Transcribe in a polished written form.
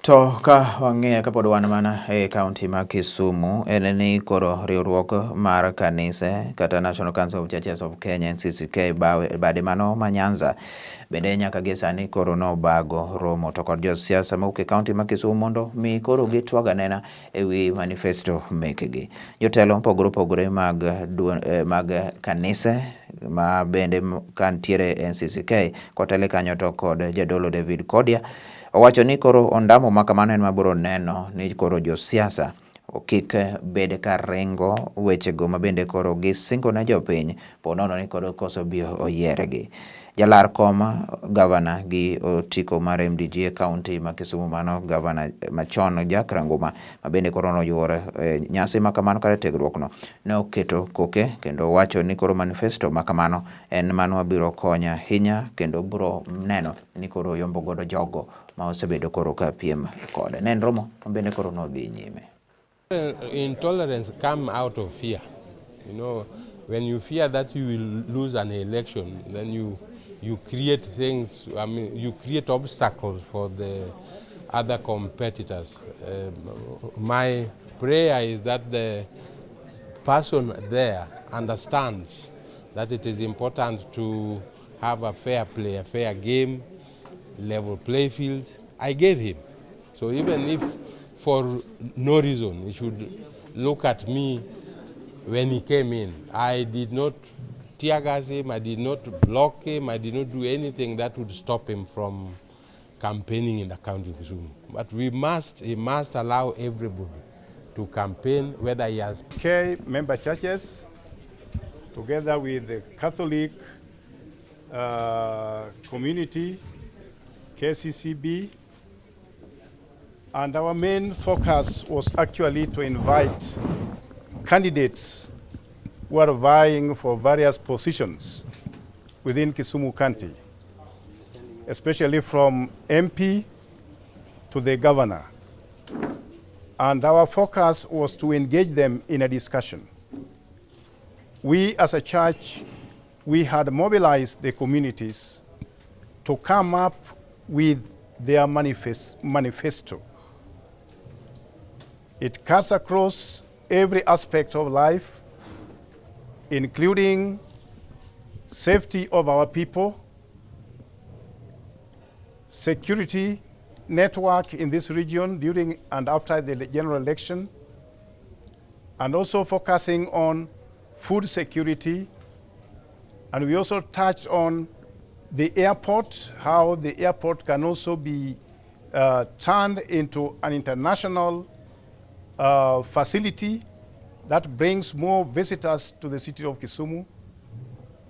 To ka wang'iyo kapod wan mana e kaunti ma Kisumu, en ni koro riwruok mar kanise kata National Council of Churches of Kenya NCCK bade mano ma Nyanza bende nyaka gie sani koro nobago romo to kod josiasa mawuok e kaunti ma Kisumu mondo mi koro gitwag anena e wi manifesto mekgi. Jotelo mopogore opogore mag kanise ma bende kantiere NCCK kotele kanyo to kod jadolo David Kodia owacho ni koro ondamo ma kamano en mabiro neno ni koro josiasa kik bed ka ringo wechego ma bende koro gisingo ne jopiny po nono ni koro koso bi oyiergi. Jalar kom gavana gi otiko mar MDG e kaunti ma Kisumu mano gavana machon Jack Ranguma ma bende koro noyuore e nyasi ma kamano kata tiegruok no ne oketo koke kendo owacho ni koro manifesto ma kamano en mano mabiro konyo ahinya kendo biro neno ni koro oyombo godo jogo ma osebedo koro ka piem kode. Ne en romo ma bende koro nodhi nyime. Intolerance come out of fear. When you fear that you will lose an election, then you create things, I mean, you create obstacles for the other competitors. My prayer is that the person there understands that it is important to have a fair play, a fair game, level play field. I gave him. So even if for no reason he should look at me when he came in. I did not tear gas him, I did not block him, I did not do anything that would stop him from campaigning in the county of Kisumu. But he must allow everybody to campaign, whether he has K member churches, together with the Catholic community, KCCB, and our main focus was actually to invite candidates who are vying for various positions within Kisumu County, especially from MP to the governor. And our focus was to engage them in a discussion. We as a church, we had mobilized the communities to come up with their manifesto. It cuts across every aspect of life, including safety of our people, security network in this region during and after the general election, and also focusing on food security. And we also touched on the airport, how the airport can also be turned into an international facility that brings more visitors to the city of Kisumu.